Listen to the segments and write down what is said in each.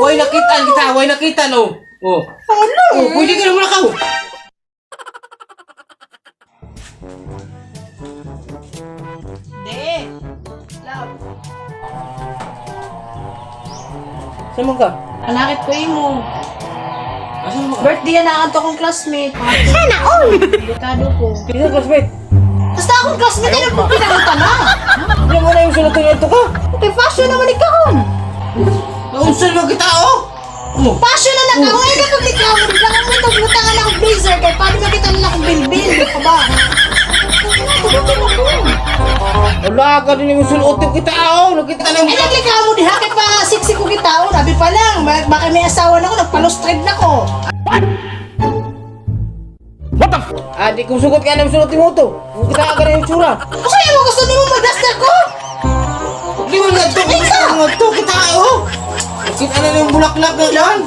Way nakitaan kita, way nakita no. Oh. Ano? Oh, pwede ka na mulakaw. Hindi. Love. Saan man ka? Alakit ko imo. Asa man ka? Birthday na ang akong classmate. Sana all! Delikado ko. Isa classmate. Basta akong classmate, ano po pinangunta na? Hindi mo na yung sulatan nito ka. Okay, fashion naman ikaw. Naunsan mo kita oh. Oh. Fashion na lang ako. Ay, kapag ikaw, bigla ka mo itong butangan akong blazer. Kaya paano makita nila akong bilbil? Ano ba? Tugutin ako. Wala ka din yung sulutin kita oh. Nakita na yung Ay, naglikaw mo diha. Kaya pa sexy ko kita. Oh, nabi pa lang. Baka may asawa na ako. Nagpalustrade na ko. Ah, di ko sugot ka na yung sulutin mo to. Kita ka na yung tsura. Kasi mo gusto nimo magdasta ko? Di mo nga to. Kita nga to. Kita oh. Kita na yung bulaklak na yan.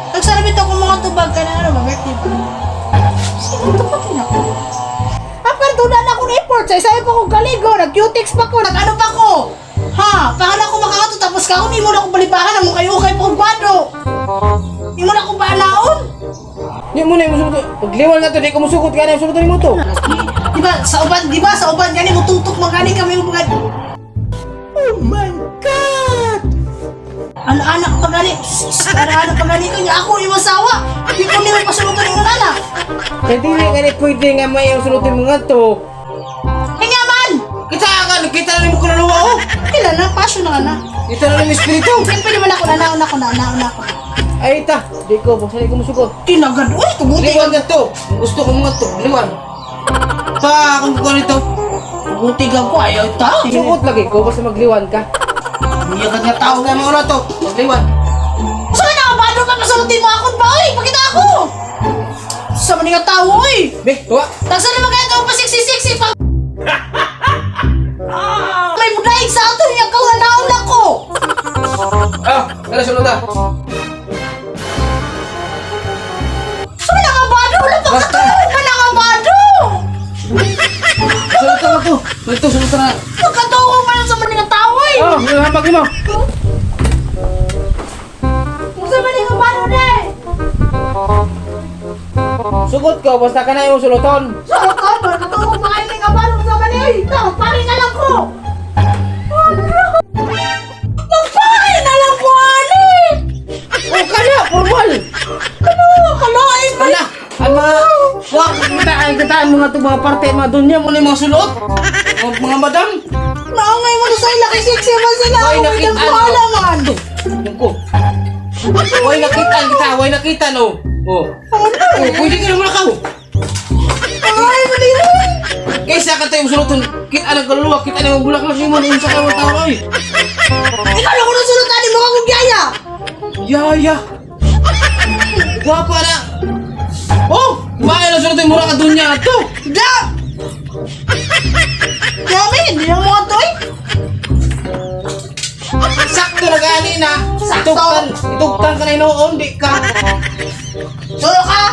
Nagsarap ito akong mga tubag ka na ano, mag-birthday pa. Sino ito pati na ko? Ah, pero doon na akong effort. Sa isa pa akong kaligo, nag-cutex pa ko, nag-ano pa ko. Ha, paano ako makakato tapos ka ako, hindi mo na akong balibahan, ang mukay-ukay pa akong bado. Hindi mo na akong baalaon. Di mo na yung sulutin. Pagliwan nga to, di ko musugot ka na yung sulutin mo to. Di ba, sa uban, di ba, sa uban, gani mo tutok mo, gani kami mo gani. Oh my God! Ano-anak pa gani, ano-anak pa gani ko niya, ako yung asawa. Di ko nila pasulutan yung anak. Kaya di nga ni pwede nga may yung sulutin mo nga to. Hinga man! Kita ka, kita na yung kaluluwa oh. Kailan na, passion na nga na. Kita na yung espiritu. Siyempre naman ako, nanaon ako, nanaon ako. Ay ta, di ko, basta di ko musugot. Tinagad, uy, tumuti. Liwan nga to. Gusto ko mga to, liwan. Pa, kung ko nito. Tumuti ka ko, ayaw ta. Sugot lagi ko, basta magliwan ka. Iya ka nga tao. Tao na mga to, magliwan. Saan na ka ba? Pasulutin mo ako ba, uy? Pakita ako! Sa man nga tao, uy! Be, tuwa. Tagsa naman kaya ito pa 66 pa. May budaig sa ato niya kau nanaon ako. Ah, tara sulod ta. Saan na ka bado? Wala pa Basta. ka na ka bado. Sulod ta to. Sulod to, sulod ta na. Pagkatuo man sa man nga tao, uy! Oh, hambag mo. Sa man nga bado, de! Sugot ko, basta ka na yung suluton. Sa ka, pagkatuo pa kayo nga bado sa man, uy! Tao, pare na lang ko! Magpare na lang ko, ani! Oh, kana, formal. Ano? Kalain ba? Ala, ang mga wak kita ay kita ang mga to mga parte mga dunya mo na yung mga sulot. Mga madam. Naungay mo na sa ila kay sexy man sila. Way Ako nakita may nagwala man. Ko. Way nakita kita, way nakita no. Oh. Ano? Oh, pwede ka na mulakaw. Ay, mali rin. Kaysa ka tayo suluton, kita ng kaluluwa, kita ng bulaklak mo unsa ka mo tao oy. Ikaw lang ko nung sulutan mo akong yaya. Yaya. Gwapa na. Oh, bahay na suluton mura ka dunya to. Da! Yami, hindi na mo ito eh. Sakto na gani na. Sakto. Itugtan, itugtan ka na inoon, di ka. Sulo ka!